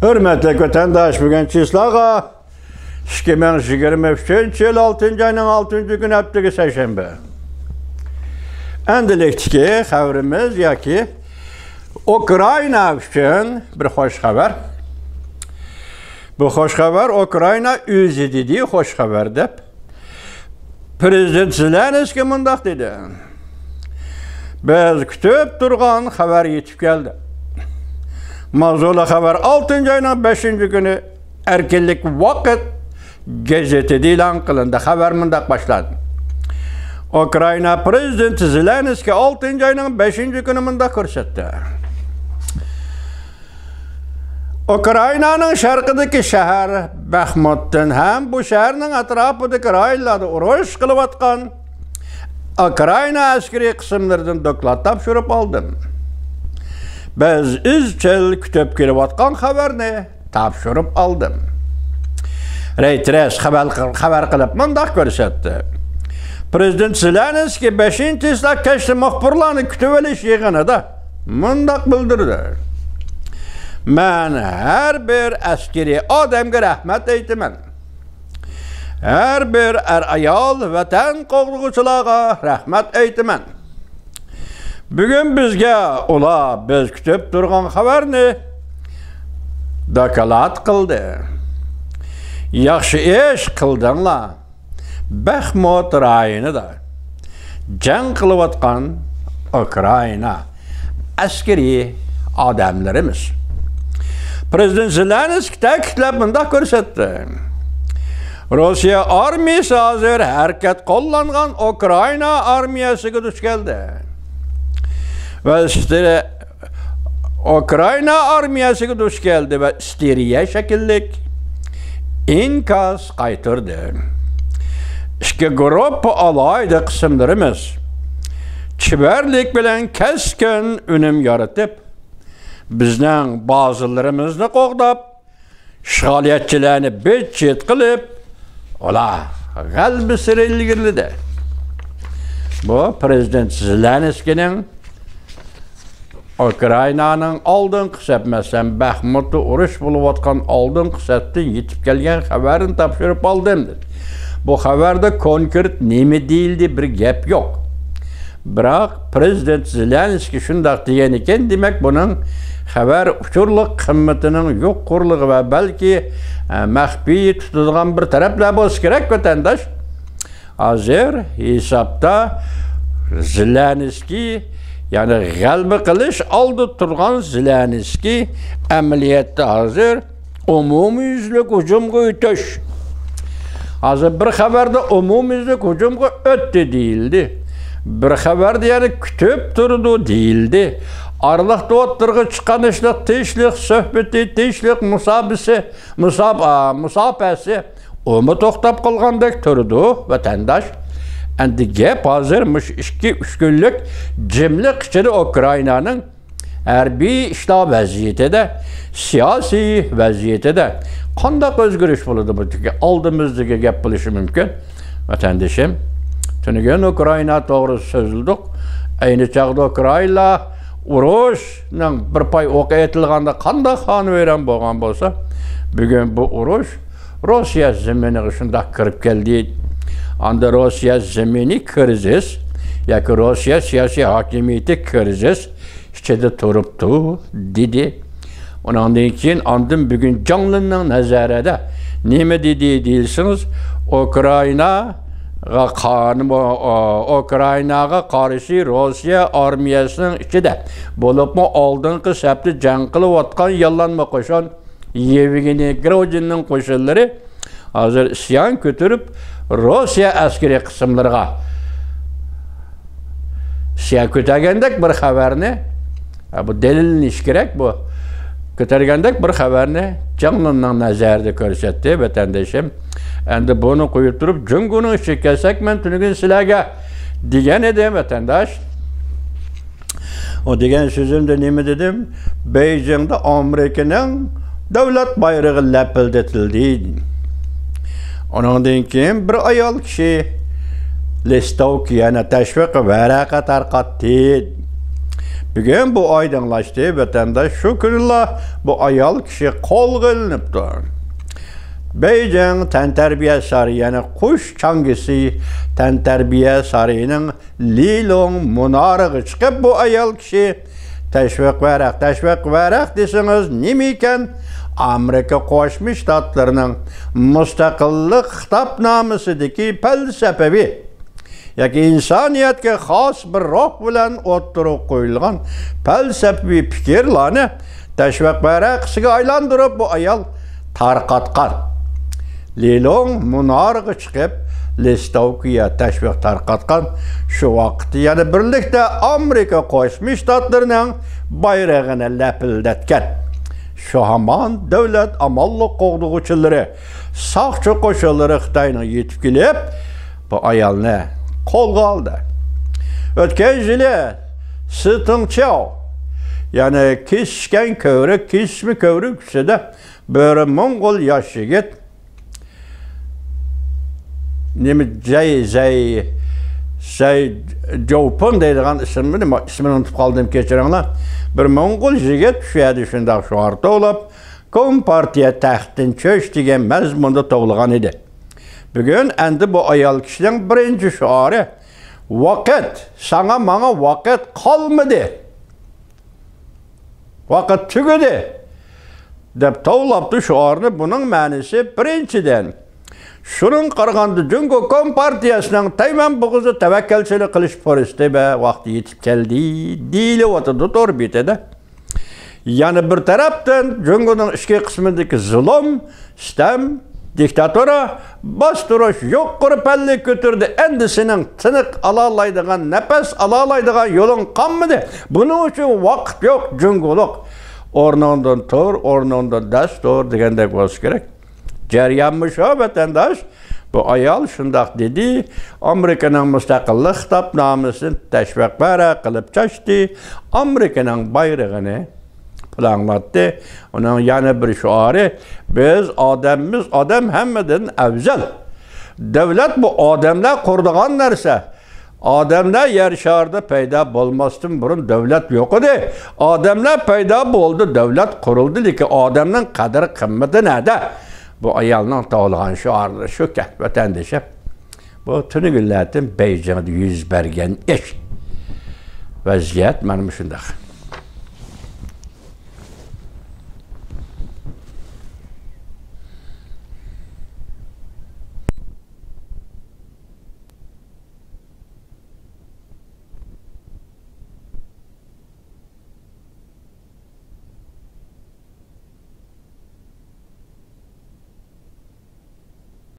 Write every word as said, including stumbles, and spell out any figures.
ھۆرمەتلىك ۋەتەنداش، بۈگۈن چىسلاغا ئىككى مىڭ يىگىرمە ئۈچىنچى يىل ئالتىنچى ئاينىڭ ئالتىنچى كۈنى، ھەپتىلىك سەيشەنبە. ئەمدىلىكتىكى خەۋىرىمىز ياكى ئۇكرائىنا ئۈچۈن بىر خوش خەۋەر. بۇ خوش خەۋەر، ئۇكرائىنا ئۆزى دېدى خوش خەۋەر دەپ. پرېزىدېنت زېلېنسكىي مۇنداق دېدى: «بىز كۈتۈپ تۇرغان خەۋەر يېتىپ كەلدى. ماۋزۇلۇق خەۋەر ئالتىنچى ئاينىڭ بەشىنچى كۈنى ئەركىنلىك ۋاقىت گېزىتىدە ئېلان قىلىندى.» خەۋەر مۇنداق باشلاندى. ئۇكرائىنا پرېزىدېنتى زېلېنسكىي ئالتىنچى ئاينىڭ بەشىنچى كۈنى مۇنداق كۆرسەتتى: ئۇكرائىنانىڭ شەرقىدىكى شەھەر بەخمۇتتىن ھەم بۇ شەھەرنىڭ ئەتراپىدىكى رايونلاردا ئۇرۇش قىلىۋاتقان ئۇكرائىنا ئەسكىرىي قىسىملىرىدىن دوكلات تاپشۇرۇپ ئالدىم. بىز ئىزچىل كۈتۈپ كېلىۋاتقان خەۋەرنى تاپشۇرۇپ ئالدىم. رەيتېرس خەۋەر، خەۋەر قىلىپ مۇنداق كۆرسەتتى: پرېزىدېنت زېلېنسكىي بەشىنچى چىسلا كەچتە مۇخبىرلارنى كۈتۈۋېلىش يىغىنىدا مۇنداق بىلدۈردى: «مەن ھەر بىر ئەسكىرىي ئادەمگە رەھمەت ئېيتىمەن. ھەر بىر ئەر-ئايال، ۋەتەن قوغدىغۇچىلارغا رەھمەت ئېيتىمەن. بۈگۈن بىزگە ئۇلار بىز كۈتۈپ تۇرغان خەۋەرنى دوكلات قىلدى. ياخشى ئىش قىلدىڭلار.» بەخمۇت رايونىدا جەڭ قىلىۋاتقان ئۇكرائىنا ئەسكىرىي ئادەملىرىمىز. پرېزىدېنت زېلېنسكىي تەكىتلەپ مۇنداق كۆرسەتتى: «روسىيە ئارمىيىسى ھازىر ھەرىكەت قوللانغان ئۇكرائىنا ئارمىيەسىگە دۇچ كەلدى ۋە ئىسترا-، ئۇكرائىنا ئارمىيەسىگە دۇچ كەلدى ۋە ئىستېرىيە شەكىللىك ئىنكاس قايتۇردى. ئىككى گۇرۇپپا ئالاھىدە قىسىملىرىمىز چېبەرلىك بىلەن كەسكىن ئۈنۈم يارىتىپ، بىزنىڭ بازىلىرىمىزنى قوغداپ، ئىشغالىيەتچىلەرنى بىت-چىت قىلىپ، ئۇلار غەلىبە سېرى ئىلگىرىلىدى.» بۇ پرېزىدېنت زېلېنسكىينىڭ ئۇكرائىنانىڭ ئالدىنقى سەپ، مەسىلەن، بەخمۇتتا ئۇرۇش بولۇۋاتقان ئالدىنقى سەپتىن يېتىپ كەلگەن خەۋەرنى تاپشۇرۇپ ئالدىم، دېدى. بۇ خەۋەردە كونكرېت نېمە دېيىلدى، بىر گەپ يوق. بىراق پرېزىدېنت زېلېنسكىي شۇنداق دېگەنىكەن، دېمەك، بۇنىڭ خەۋەر ئۇچۇرلۇق قىممىتىنىڭ يۇقىرىلىقى ۋە بەلكى، ئە، مەخپىي تۇتىدىغان بىر تەرەپلەر بولسا كېرەك، ۋەتەنداش. ھازىر ھېسابتا زېلېنسكىي، يەنى غەلىبە قىلىش ئالدىدا تۇرغان زېلېنسكىي ئەمەلىيەتتە ھازىر ئومۇميۈزلۈك ھۇجۇمغا ئۆتۈش. ھازىر بىر خەۋەردە ئومۇميۈزلۈك ھۇجۇمغا ئۆتتى دېيىلدى. بىر خەۋەردە يەنە كۈتۈپ تۇرىدۇ دېيىلدى. ئارىلىقتا ئوتتۇرىغا چىققان ئىشلىق تىنچلىق سۆھبىتى، تىنچلىق مۇسابىسى، مۇساب-، ئا، مۇساپەسى ئۇمۇ توختاپ قالغاندەك تۇرىدۇ، ۋەتەنداش. ئەمدى گەپ ھازىر مۇشۇ ئىككى، ئۈچ كۈنلۈك جىملىق ئىچىدە ئۇكرائىنانىڭ ھەربىي ئىشلار ۋەزىيىتىدە، سىياسىي ۋەزىيىتىدە قانداق ئۆزگىرىش بولىدۇ؟ بۇ تېخى ئالدىمىزدىكى گەپ بولۇشى مۇمكىن، ۋەتەندىشىم. تۈنۈگۈن ئۇكرائىنا توغرىسىدا سۆزلىدۇق. ئەينى چاغدا ئۇكرائىنلار ئۇرۇشنىڭ بىر پاي ئوقى ئېتىلغاندا قانداق خانىۋەيران بولغان بولسا، بۈگۈن بۇ ئۇرۇش روسىيە زېمىنىغا شۇنداق كىرىپ كەلدى. ئاندىن روسىيە زېمىنى كىرىزىس ياكى روسىيە سىياسىي ھاكىمىيىتى كىرىزىس ئىچىدە تۇرۇپتۇ، دېدى. ئۇنىڭدىن كېيىن ئاندىن بۈگۈن جاڭلىننىڭ نەزەرىدە نېمە دېدى دېسىڭىز، ئۇكرائىناغا قان-، ئۇكرائىناغا قارشى روسىيە ئارمىيەسىنىڭ ئىچىدە، بولۇپمۇ ئالدىنقى سەپتە جەڭ قىلىۋاتقان ياللانما قوشۇن يېۋگېنىي گروجىننىڭ قوشۇنلىرى ھازىر ئىسيان كۆتۈرۈپ، روسىيە ئەسكىرىي قىسىملىرىغا ئىسيان كۆتەرگەندەك بىر خەۋەرنى، بۇ دەلىللىنىشى كېرەك، بۇ كۆتەرگەندەك بىر خەۋەرنى جاڭلىننىڭ نەزەرىدە كۆرسەتتى، ۋەتەندىشىم. ئەمدى بۇنى قويۇپ تۇرۇپ، جۇڭگونىڭ ئىچىگە كەلسەك، مەن تۈنۈگۈن سىلەرگە دېگەن ئىدىم، ۋەتەنداش. ئۇ دېگەن سۆزۈمدە نېمە دېدىم؟ بېيجىڭدا ئامېرىكىنىڭ دۆلەت بايرىقى لەپىلدىتىلدى. ئۇنىڭدىن كېيىن بىر ئايال كىشى لىستوۋكا، يەنى تەشۋىق ۋەرەقە تارقاتتى. بۈگۈن بۇ ئايدىڭلاشتى، ۋەتەنداش، شۇ كۈنىلا بۇ ئايال كىشى قولغا ئېلىنىپتۇ. بېيجىڭ تەنتەربىيە سارىيى، يەنى قۇش چاڭگىسى تەنتەربىيە سارىيىنىڭ لىلوڭ مۇنارىغا چىقىپ، بۇ ئايال كىشى تەشۋىق ۋەرەق، تەشۋىق ۋەرەق دېسىڭىز نېمە ئىكەن؟ ئامېرىكا قوشما شتاتلىرىنىڭ مۇستەقىللىق خىتابنامىسىدىكى پەلسەپىۋى ياكى ئىنسانىيەتكە خاس بىر روھ بىلەن ئوتتۇرىغا قويۇلغان پەلسەپىۋى پىكىرلارنى تەشۋىق ۋەرەقىسىگە ئايلاندۇرۇپ، بۇ ئايال تارقاتقان. لىلوڭ مۇنارىغا چىقىپ، لىستوۋكىيە تەشۋىق تارقاتقان. شۇ ۋاقىتتا يەنە بىرلىكتە ئامېرىكا قوشما شتاتلىرىنىڭ بايرىغىنى لەپىلدەتكەن. شۇ ھامان دۆلەت ئامانلىق قوغدىغۇچىلىرى، ساقچى قوشۇنلىرى خىتاينىڭ يېتىپ كېلىپ، بۇ ئايالنى قولغا ئالدى. ئۆتكەن يىلى سى تىڭچياۋ، يەنى كېسىشكەن كۆۋرۈك، كېسىشمە كۆۋرۈك ئۈستىدە بىر موڭغۇل ياش يىگىت، نېمە، زەي، زەي، زەي جوپىڭ دەيدىغان ئىسىمنى، نېمە، ئىسمىنى ئۇنتۇپ قالدىم، كەچۈرۈڭلار. بىر موڭغۇل يىگىت شۇ يەردە شۇنداق شوئار توۋلاپ، كومپارتىيە تەختتىن چۆچ دېگەن مەزمۇندا توۋلىغان ئىدى. بۈگۈن ئەندى بۇ ئايال كىشىنىڭ بىرىنچى شوئارى، ۋاقىت، ساڭا ماڭا ۋاقىت قالمىدى. ۋاقىت تۈگىدى، دەپ توۋلاپتۇ شوئارنى. بۇنىڭ مەنىسى، بىرىنچىدىن، شۇنىڭغا قارىغاندا، جۇڭگو كومپارتىيەسىنىڭ تەيۋەن بوغۇزىدا تەۋەككەلچىلىك قىلىش پۇرسىتى ۋە ۋاقتى يېتىپ كەلدى، دېيىلىۋاتىدۇ تور بېتىدە. يەنە بىر تەرەپتىن، جۇڭگونىڭ ئىچكى قىسمىدىكى زۇلۇم، سىتەم، دىكتاتۇرا، باستۇرۇش يۇقىرى پەللىگە كۆتۈردى. ئەندى سېنىڭ تىنىق ئالالايدىغان، نەپەس ئالالايدىغان يولۇڭ قالمىدى. بۇنىڭ ئۈچۈن ۋاقىت يوق، جۇڭگولۇق. ئورنۇڭدىن تۇر، ئورنۇڭدىن دەس تۇر دېگەندەك بولسا كېرەك. جەريانمۇ شۇ، ۋەتەنداش. بۇ ئايال شۇنداق دېدى. ئامېرىكىنىڭ مۇستەقىللىق خىتابنامىسىنى تەشۋىق ۋەرەق قىلىپ چاچتى. ئامېرىكىنىڭ بايرىغىنى پۇلاڭلاتتى. ئۇنىڭ يەنە بىر شوئارى، بىز ئادەممىز، ئادەم ھەممىدىن ئەۋزەل. دۆلەت بۇ ئادەملەر قۇرىدىغان نەرسە. ئادەملەر يەر شارىدا پەيدا بولماستىن بۇرۇن دۆلەت يوق ئىدى. ئادەملەر پەيدا بولدى، دۆلەت قۇرۇلدى، لېكىن ئادەمنىڭ قەدىر قىممىتى نەدە؟ بۇ ئايالنىڭ توۋلىغان شوئارلىرى شۇكەن، ۋەتەندىشىم. بۇ تۈنۈگۈنلەردىن بېيجىڭدا يۈز بەرگەن ئىش. ۋەزىيەت مانا مۇشۇنداق.